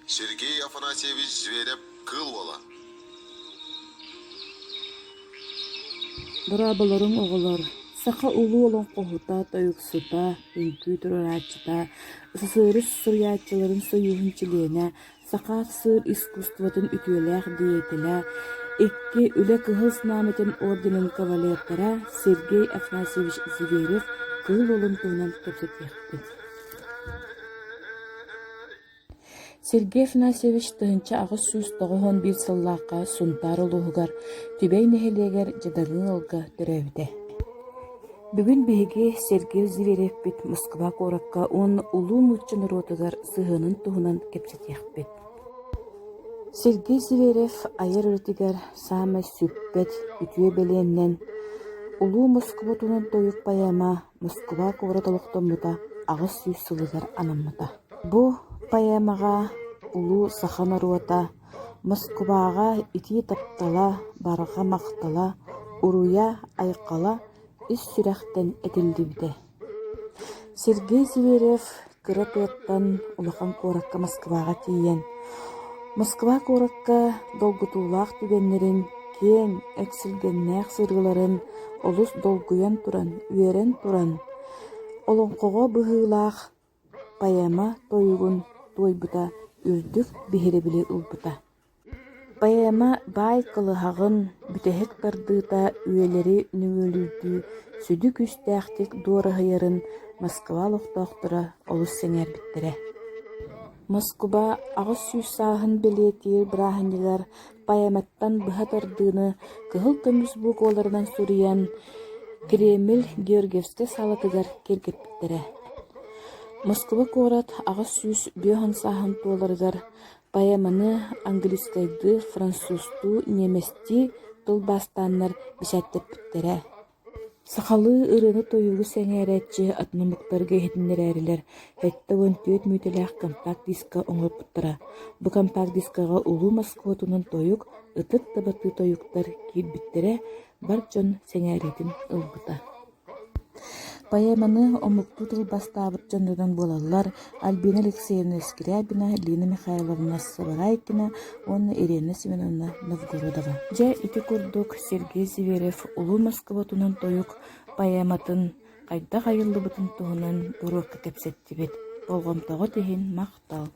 Сергей Афанасьевич Зверев Кыыл Уола. Дорооболоруҥ оҕолор! Саха улуу олоҥхоһута, тойуксута, үҥкүү туруорааччыта, СССР суруйааччыларын сойууһун чилиэнэ, Саха СССР искусствотын үтүөлээх деятелэ, икки Үлэ Кыһыл Знамятын орденын кавалертара Сергей Афанасьевич Зверев Кыыл Уолун туһунан кэпсэтиэхпит. Сергей Афанасьевич 1891 сыллаахха Сунтаар улууһугар Түбэй нэһилиэгэр дьадаҥы ыалга төрөөбүтэ. Бүгүн биһиги Сергей Зверевпит Москва куоракка уонна улуу нуучча норуотугар сыһыанын туһунан кэпсэтиэхпит. Сергей Зверев айар үлэтигэр саамай сүппэт үтүө бэлиэннэн Улуу Москва туһунан тойук поэма Москва куорат олохтоммута 800 сылыгар анаммыта. Бу поэмаҕа улуу саха норуота Москваҕа итии таптала, барҕа махтала, уруйа-айхала ис сүрэхтэн этиллибитэ. Сергей Зверев кыра тыаттан улахан куоракка Москваҕа тиийэн, Москва куоракка долгутуулаах түгэннэрин, киэҥ, эксилгэннээх сырыыларын олус долгуйан туран, үөрэн туран, олоҥхоҕо быһыылаах Поэма тойугун туойбута үрдүк биһирэбили ылбыта. Поэма баай кылыһаҕын бүтэһик тардыыта үйэлэри нөҥүөлүүрдүү сүдү күүстээхтик дуораһыйарын Москва олохтоохторо олус сэҥээрбиттэрэ. Москуба 800 сааһын бэлиэтиир бырааһынньыгар поэматтан быһа тардыыны кыһыл көмүс букваларынан суруйан Кремль Георгиевскай саалатыгар киэргэппиттэрэ. Москуба куорат 850 сааһын туоларыгар поэманы английскайдыы, французтуу, ньиэмэстии тылбаастааннар бэчээттэппиттэрэ. Сахалыы ырыаны-тойугу сэҥээрээччи атын омуктарга иһитиннэрээрилэр 74 мүнүүтэлээх компакт-диска оҥорбуттара. Бу компакт-дискаҕа Улуу Москва туһунан тойук, Ытык дабатыы тойуктар киирбиттэрэ бар дьон сэҥээриитин ылбыта. Поэманы омуктуу тылбаастаабыт дьонунан буолаллар Альбина Алексеевна Скрябина, Лина Михайловна Сабарайкина уонна Ирина Семеновна Новгородова. Дьэ, ити курдук Сергей Зверев «Улуу Москва туһунан тойук» поэматын хайдах айыллыбытын туһунан уруокка кэпсэттибит. Болҕомтоҕут иһин махтал!